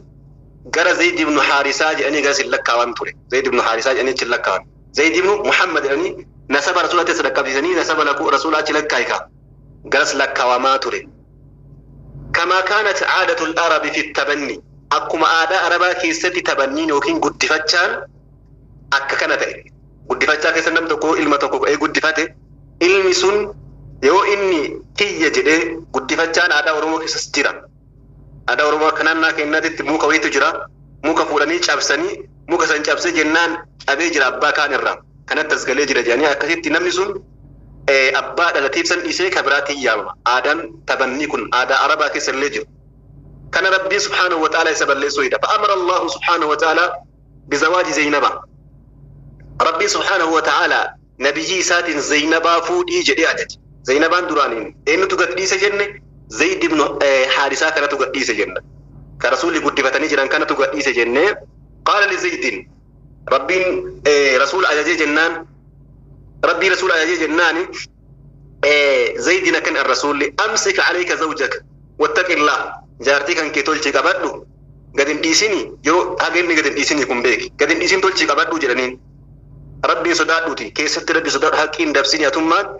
gara Zayd ibn Haarisaa jedhanii garas hin lakkaawan ture. Zayd ibn Haarisaa jedhanii achi hin lakkaawan. Zayd ibn Muhammad jedhanii nasaba rasuulaatti as dhaqqabsiisanii nasaba rasuulaa achi lakkaayika garas lakkaawamaa ture. كما كانت عادة العرب في التبني, akkuma aadaa arabaa keessatti tabanniin yookiin guddifachaan akka kana ta'e. Guddifachaa keessa namni tokko ilma tokko ka'ee guddifate, ilmi sun yoo inni kiyya jedhee, guddifachaan aadaa Oromoo keessas jira. Aadaa Oromoo akka naannaa keenyaatti muka wayiitu jira. Muka fuudhanii cabsanii, muka san cabsee jennaan cabee jira abbaa kaan irraa. Kanatti as galee jira jedhanii akkasitti namni sun abbaa dhalateef san dhiisee ka biraatiin yaamama. Aadaan tabannii kun aadaa arabaa keessa illee jiru. Kana Rabbiin subhaanahu wa ta'ala isa balleessuu hidha. Fa'amara Allahu subhaanahu wa ta'ala bizawaaji Zaynaba. Rabbiin subhaanahu wa ta'ala nabiyyii isaatiin Zaynabaa fuudhii jedhee ajaje. Zaynabaan duraaniin eenyutu gad dhiise jenne? Zayd ibn Haarisaa kanatu gad dhiise jenna. Ka rasuulli guddifatanii jiran kanatu gad dhiise jennee qaala li Zaydin Rabbiin rasuula ajajee jennaan Rabbii rasuula ajajee jennaani Zaydin akkan rasuulli amsik alayka zawjaka wattaqillah jaartii kan kee tolchi qabadhu gad hin dhiisini yoo haga inni gad hin dhiisini kun beeki gad hin dhiisin tolchi qabadhu jedhaniin Rabbiin sodaadhuuti keessatti Rabbi sodaadhu haqqiin dabsini atummaan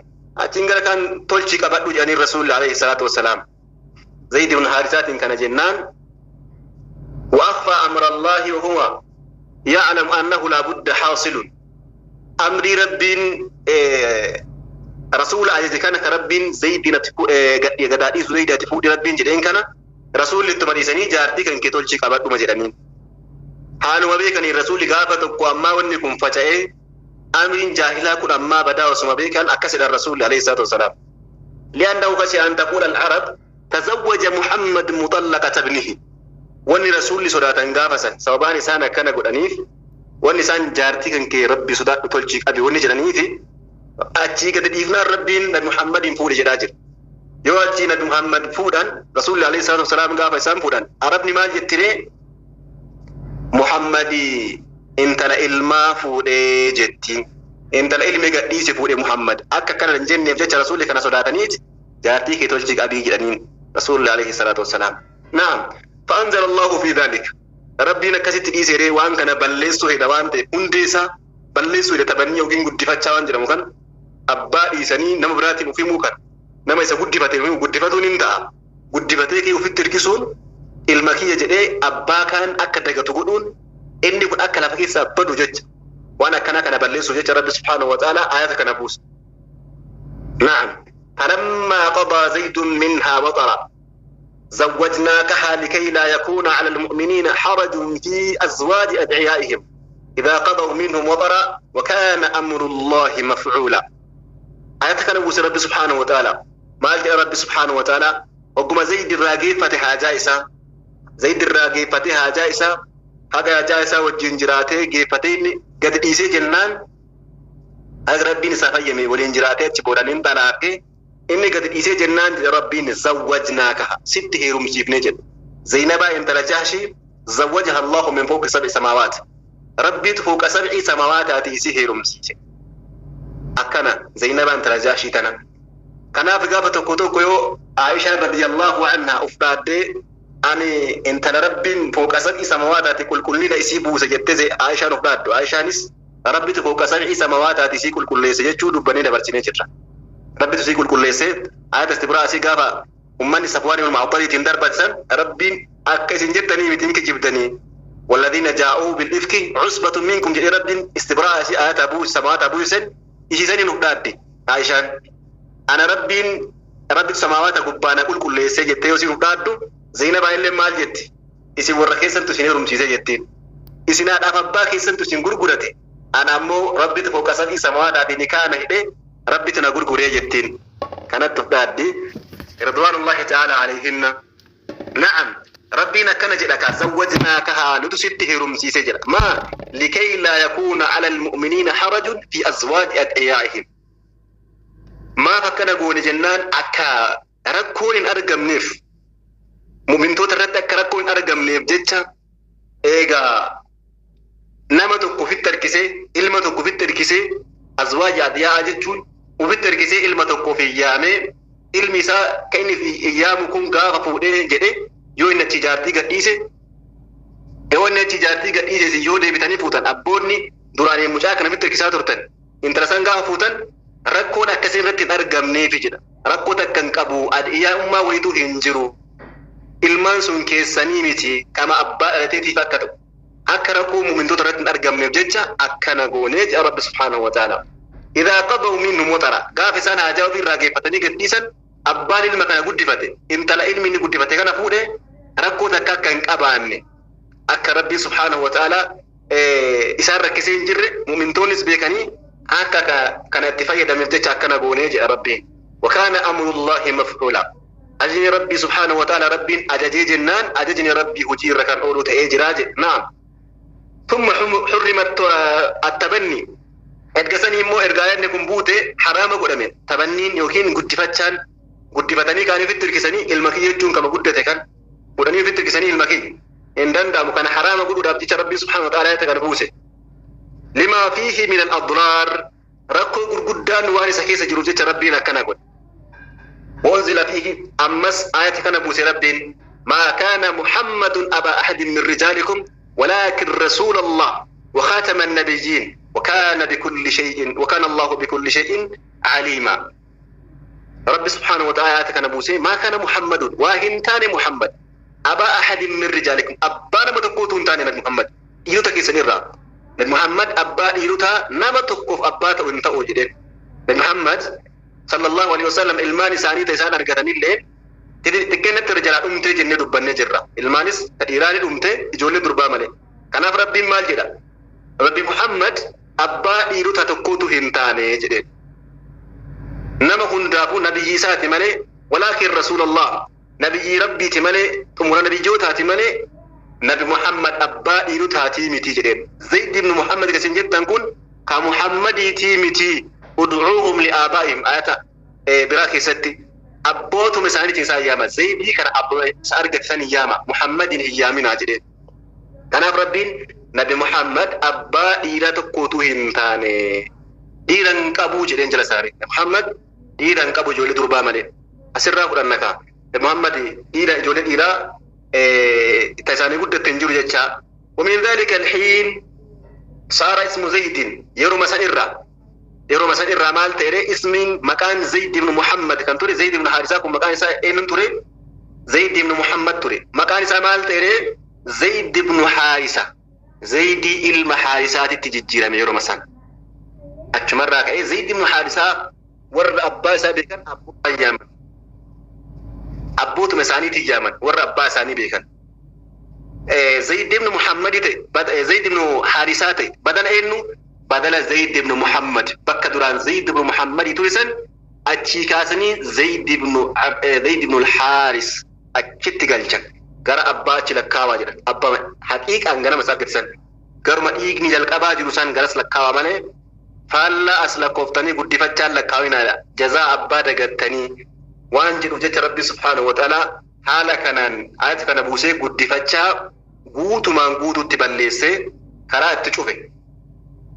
achiin gara kan tolchi qabadhu jedhaniin rasuulli alayhi salaatu wassalaam Zayd ibn Haarisaatiin kana jennaan وأخفى أمر الله وهو يعلم أنه لا بد حاصل أمر رب رسول عزيز كان كرب زيد غدادي زيد تفود رب جدين كان رسول تمريسني جارتي كان كتولشي قبادو مجرمين حالو بيكن الرسول غافة tokko amma wanni kun faca'ee amriin jaahilaa kun ammaa badaa osuma beekan akkasidha الرسول عليه الصلاة والسلام لأنه خشي أن تقول العرب تزوج محمد مطلقة ابنه wanni rasuulli sodaatan gaafa san sababaan isaan akkana godhaniif wanni isaan jaartii kan kee rabbi sodaadhu tolchii qabi wanni jedhaniifi achii gadi dhiifnaan rabbiin nabi Muhammadiin fuudhe jedhaa jira. Yoo achii nabi Muhammad fuudhan rasuulli alayhi salaatu wasalaam gaafa isaan fuudhan arabni maal jettiree Muhammadi intala ilmaa fuudhee jettiin. Intala ilmi gadhiise fuudhe Muhammad akka akkana hin jenneef jecha rasuulli kana sodaataniiti jaartii kee tolchii qabii jedhaniin rasuulli alayhi salaatu wasalaam. Naam. فأنزل الله في ذلك ربنا كسيت إيسيري وان كان بلسو هدا وان تي هندسا بلسو هدا تبني يوكين قد وان جرى مكان أبا إيساني نما براتي مفي موكان نما إيسا قد فتي مفي قد فتون انتا قد فتي كي وفي تركسون المكية جدي أبا كان أكا تقولون إني كن أكا لفكيسا بدو جج وانا كان كان بلسو جج رب سبحانه وتعالى آيات كان بوس. نعم. فلما قضى زيد منها وطرا زوجناكها لكي لا يكون على المؤمنين حرج في أزواج أدعيائهم إذا قضوا منهم وطرا وكان أمر الله مفعولا. آياتك نبوس رب سبحانه وتعالى ما جاء رب سبحانه وتعالى وقم زيد الراقي فتحها جائسة زيد الراقي فتحها جائسة هذا جائسة والجنجراتي جيفتين قد إيسي جنان هذا ربي نسافيمي والجنجراتي تبورانين طلاقي inni gadi dhiisee jennaan rabbiin zawwajnaakaha sitti heerumsiifne jedhe Zaynabaa intala Jahshi zawwajaha Allahu min fawqi sab'i samaawaat rabbiitu fawqa sab'i samaawaataati isii heerumsiise akkana Zaynabaa intala Jahshii tana kanaaf gaafa tokko tokko yoo Aishaan radiyallahu anha uf dhaaddee ani intala rabbiin fawqa sab'i samaawaataati qulqullina isii buuse jettee Aishaan uf dhaaddu Aishaanis rabbiitu fawqa sab'i samaawaataati isii qulqulleesse jechuu dubbannee dabarsinee jirra. Rabbi tusii qulqulleessee ayata istibraa asii gaafa ummanni Safwaan ibn Mu'attaliitiin darbatan rabbiin akka isin jettanii miti hin kijibdanii walladhiina jaa'uu bil-ifki usbatun minkum jedhee rabbiin istibraa asii ayata buuse samawaata buusen ishiisanii nuuf dhaadde Aishaan ana rabbiin rabbi samawaata gubbaana qulqulleessee jettee yoo isin nuuf dhaaddu Zaynabaa illee maal jetti isin warra keessantu isin heerumsiise jettiin isin haadhaaf abbaa keessantu isin gurgurate ana ammoo rabbitu fooqa sadii samawaataatiin nikaana hidhee rabbitu na gurguree jettiin kanatti of dhaaddi ridwaanullahi ta'ala alayhinna. Na'am. Rabbiin akkana jedha ka zawwajnaakahaa nutu sitti heerumsiise jedha maa likay laa yakuuna ala almu'miniina harajun fi azwaaji ad'iyaa'ihim maaf akkana goone jennaan akka rakkoon hin argamneef mu'mintoota irratti akka rakkoon hin argamneef jecha eegaa nama tokko ofitti harkisee ilma tokko ofitti harkisee azwaaji ad'iyaa jechuun ofitti harkisee ilma tokko of yaamee ilmi isaa kan inni yaamu kun gaafa fuudhee jedhe yoo inni achi jaartii gadhiise yoo inni achi jaartii gadhiise yoo deebitanii fuutan abboonni duraan mucaa kana ofitti harkisaa turtan intala san gaafa fuutan rakkoon akkasii irratti hin argamneefi jedha rakkoo takka hin qabu adiyyaa wayituu hin jiru ilmaan sun keessanii miti kama abbaa dhalateetiif akka ta'u akka rakkoo mu'mintoota irratti hin argamneef jecha akkana goonee jedha rabbi subhaanahu wa ta'ala. Idaa qadaw minhum watara gaafa isaan haajaa ofii irraa geeffatanii gadhiisan abbaan ilma kana guddifate intala ilmi inni guddifate kana fuudhe rakkoo takka akka hin qabaanne akka rabbi subhaanahu wa ta'ala isaan rakkisee hin jirre mu'mintoonnis beekanii akka kana itti fayyadameef jecha akkana goonee jedha rabbiin. Wakaana amrullahi maf'uula. Ajajni Rabbii subhaanahu wa ta'ala Rabbiin ajajee jennaan ajajni Rabbii hojii irra kan oolu ta'ee jiraa jedhe. Naam. Thumma hurrimat at-tabanni. Erga sanii immoo erga ayatni kun buute haraama godhame. Tabanniin yookiin guddifachaan guddifatanii kaanii ofitti hirkisanii ilma kiyya jechuun kama guddate kan godhanii ofitti hirkisanii ilma kiyya. Hin danda'amu kana haraama godhuudhaaf jecha Rabbii subhaanahu wa ta'ala ayata kana buuse. Limaa fiihi min al-adraar rakkoo gurguddaan waan isa keessa jiruuf jecha Rabbiin akkana godhe. وأنزل فيه أمس آية كان أبو رب ما كان محمد أبا أحد من رجالكم ولكن رسول الله وخاتم النبيين وكان بكل شيء وكان الله بكل شيء عليما. رب سبحانه وتعالى آية كان أبو ما كان محمد واهن تاني محمد أبا أحد من رجالكم أبا نما تقوتون تاني نبي محمد إيروتا كيسنيرا نبي محمد أبا إيروتا نما تقوف أبا تأو جدين نبي محمد صلى الله عليه وسلم ilmaan isaanii ta isaan argatanillee xixiqqeenatti irra jalaa dhumtee jennee dubbannee jirra. Ilmaanis ta dhiiraani dhumte ijoollee durbaa malee. Kanaaf Rabbiin maal jedha? Rabbi Muhammad abbaa dhiirota tokkootu hin taane jedheen. Nama hundaafuu nabiyyi isaati malee walaakin rasuulallah nabiyyii Rabbiiti malee xumura nabiyyootaati malee nabi Muhammad abbaa dhiirotaatii miti jedheen. Zayd ibn Muhammad isin jettan kun ka Muhammadiitii miti. Udcuuhum liaabaa'ihim ayata biraa keessatti abbootuma isaaniitiin isaan yaama. Zaydii kana abbaa isa argate san hin yaama. Muhammadin hin yaaminaa jedheen. Kanaaf Rabbiin nabi Muhammad abbaa dhiiraa tokkootu hin taane dhiira hin qabu jedheen jala saare. Muhammad dhiira hin qabu ijoollee durbaa malee. Asirraa fudhanna kaa. Muhammad dhiira ijoollee dhiiraa ta isaanii guddatte hin jiru jechaa. ومن ذلك الحين صار اسم زيد yeruma san irraa yeroo san irraa maal ta'e ismiin maqaan Zayd ibn Muhammad kan ture Zayd ibn Haarisaa kun maqaan isaa eenyuun ture Zayd ibn Muhammad ture maqaan isaa maal ta'e Zayd ibn Haarisa Zaydii ilma Haarisaatitti jijjiirame yeroo san achumarraa ka'ee Zayd ibn Haarisaa warra abbaa isaa beekan abbootaan yaaman abbootuma isaaniitiin yaaman warra abbaa isaanii beekan Zayd ibn Muhammad ta'e Zayd ibn Haarisaa ta'e badala eenyu بدل زيد بن محمد بك دوران زيد بن محمد تورسن أتشي كاسني زيد بن زيد بن الحارس أكيد قالك غير أبا تلك واجر أبا حقيقة أنغنا مساكت سن غير ما إيجني جلك أبا جلوسان غرس لك مانه فلا أصل كوفتني قد فتشال لك كاوينا جزاء أبا دقتني وانجل وجدت ربي سبحانه وتعالى حالا كانان آيات كان بوسي قد فتشا قوتو مان قوتو تبليسي كرا تشوفي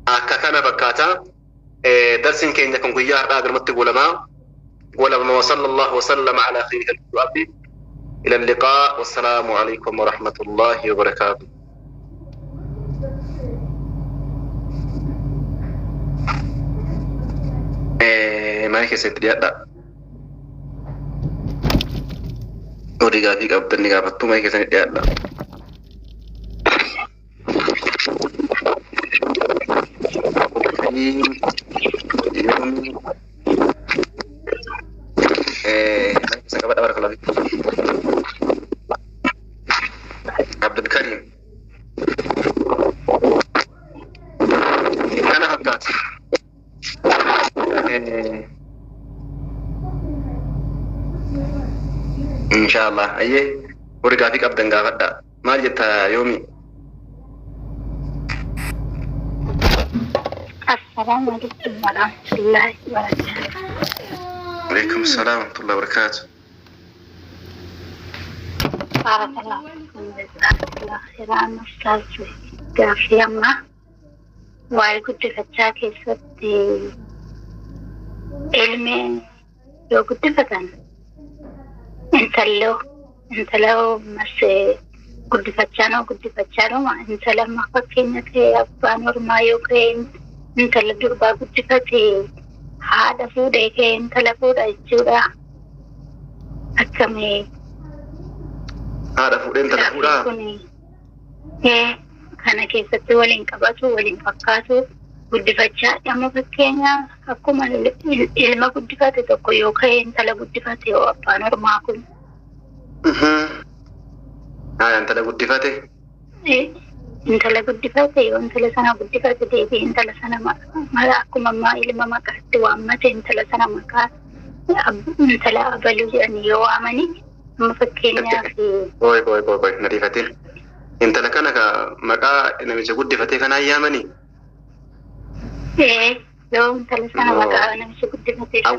akka kana fakkaata darsiin keenya kun guyyaa har'aa galmatti goolamaa goolabama wa sallallahu wa sallama ala khayri khalqi abdi ila alliqaa wassalaamu alaykum wa rahmatullahi wa barakaatuh. Mana keessatti dhiyaadha. Horii gaafii qabdan ni gaafattu mana keessatti dhiyaadha. Abdul Karim. Kana fakkaata. Inshaallah. Ayyee horii gaafii qabdan gaafadha. Maal jetta yoomi? السلام عليكم ورحمة الله وبركاته. عليكم السلام ورحمة الله وبركاته. بارك الله فيكم وجزاكم الله خيرا أستاذ gaafii amma waa'ee guddifachaa keessatti ilmi yoo guddifatan intalloo intaloo mas guddifachaa noo guddifachaa noo intala amma fakkeenya ta'e abbaan ormaa yoo ka'e intala durbaa guddifate haadha fuudhee ka'e intala fuudha jechuudha. Akkamii Haadha fuudhee intala fuudhaa? Kana keessatti waliin qabatu waliin fakkaatu guddifachaa amma fakkeenya akkuma ilma guddifate tokko yoo ka'e intala guddifate yoo abbaan ormaa kun. Haadha intala guddifate? Intala guddifate yoo intala sana guddifate deebi'ee intala sana mala akkuma ammaa ilma maqaatti waammate intala sana maqaa Intala abaluu jedhanii yoo waamanii amma fakkeenyaaf Qoy qoy qoy qoy na rifatin. Intala kana ka maqaa namicha guddifatee kanaan yaamanii? Yoo intala sana maqaa namicha guddifatee sana